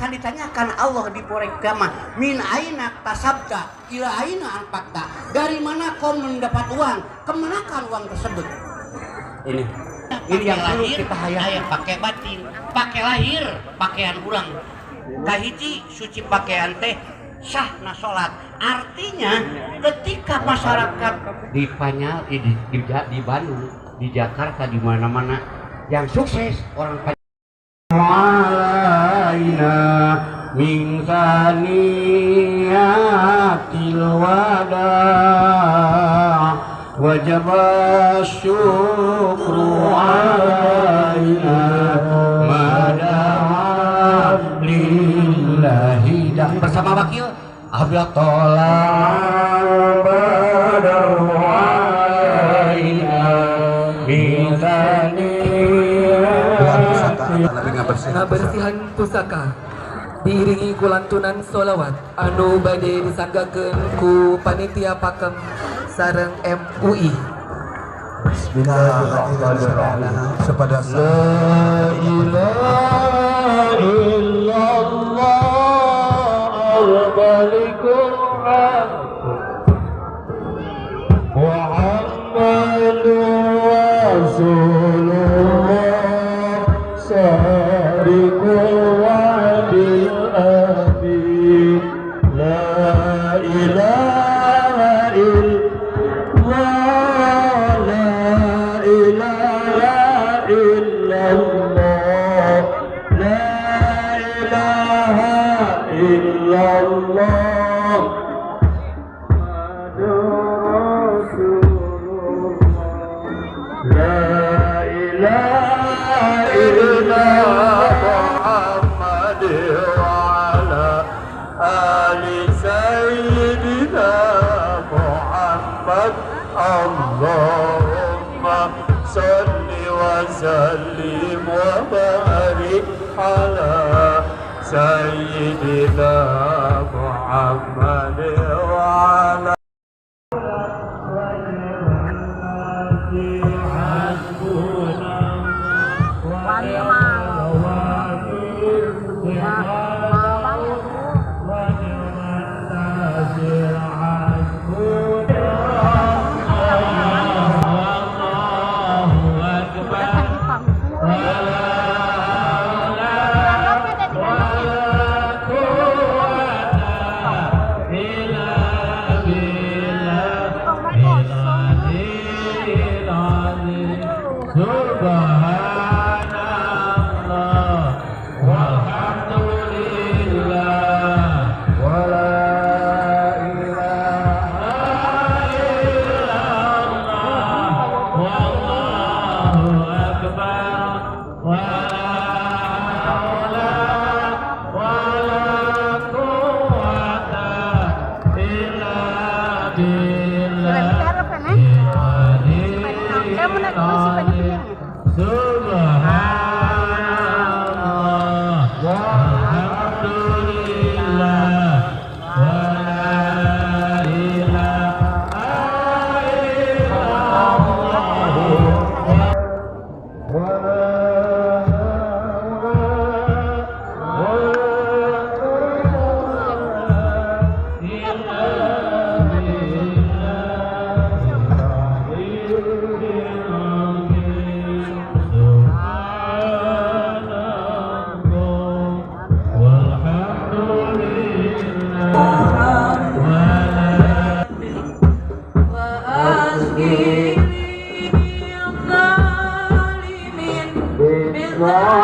Akan ditanyakan Allah di poe kiamat, min aina tasabta ila aina anfaqta. Dari mana kau mendapat uang? Kemanakan uang tersebut? Ini yang perlu kita hayati. Pakai batin, pakai lahir, pakaian urang. Kahiji suci pakaian teh sahna salat. Artinya ketika masyarakat di Panyal, di Bandung, di Jakarta, di mana-mana yang sukses orang Panyal alaina min saniyatil wada wajib syukru alaina mada'a lillahi. Bersama wakil Abdul Tolak badar alaina min Ngabersihan pusaka diiringi ku lantunan solawat anu bade disanggakeun ku panitia pakem sareng MUI. Bismillahirrahmanirrahim. Sepada la ilaha illallah al-malikul Muhammadur Rasulullah sadiqul wa'dil amin. La ilaha illallah, la ilaha illallah, la ilaha illallah Rasulullah. La ilaha illallah Muhammad wa ala ali sayyidina Muhammad. Allahumma salli wa sallim wa barik ala sayyidina Muhammad wa ala Subhanallah walhamdulillah wala ilaha illallah wallahu akbar wala haula wala quwwata illa billah. Subhanallah walhamdulillah wala ilaha illallah wala Wow.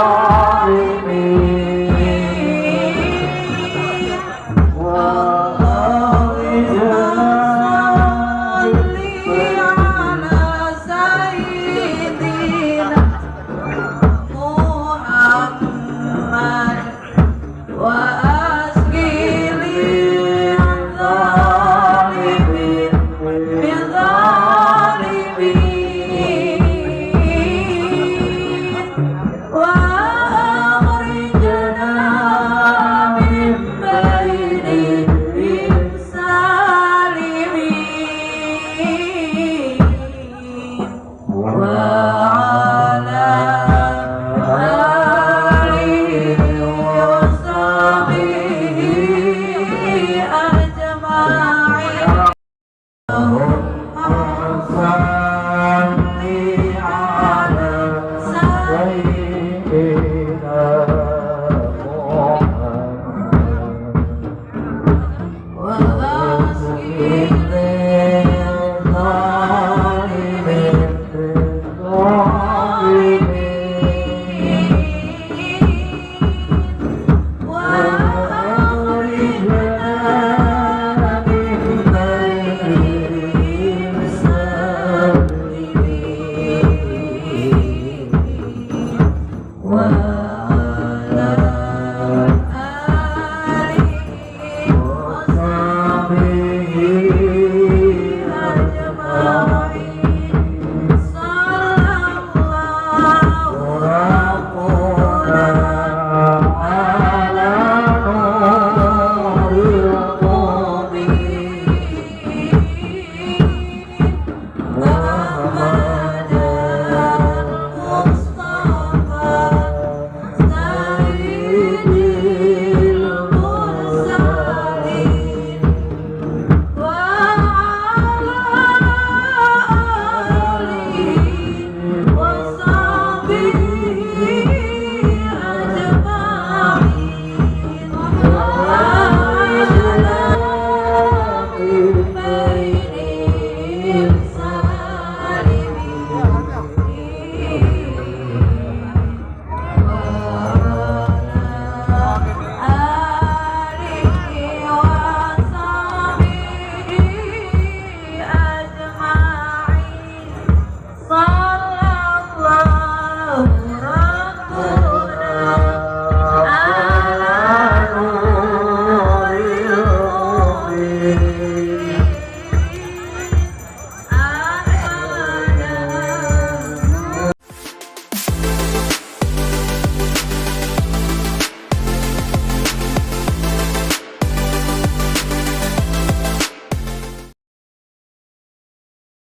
Wa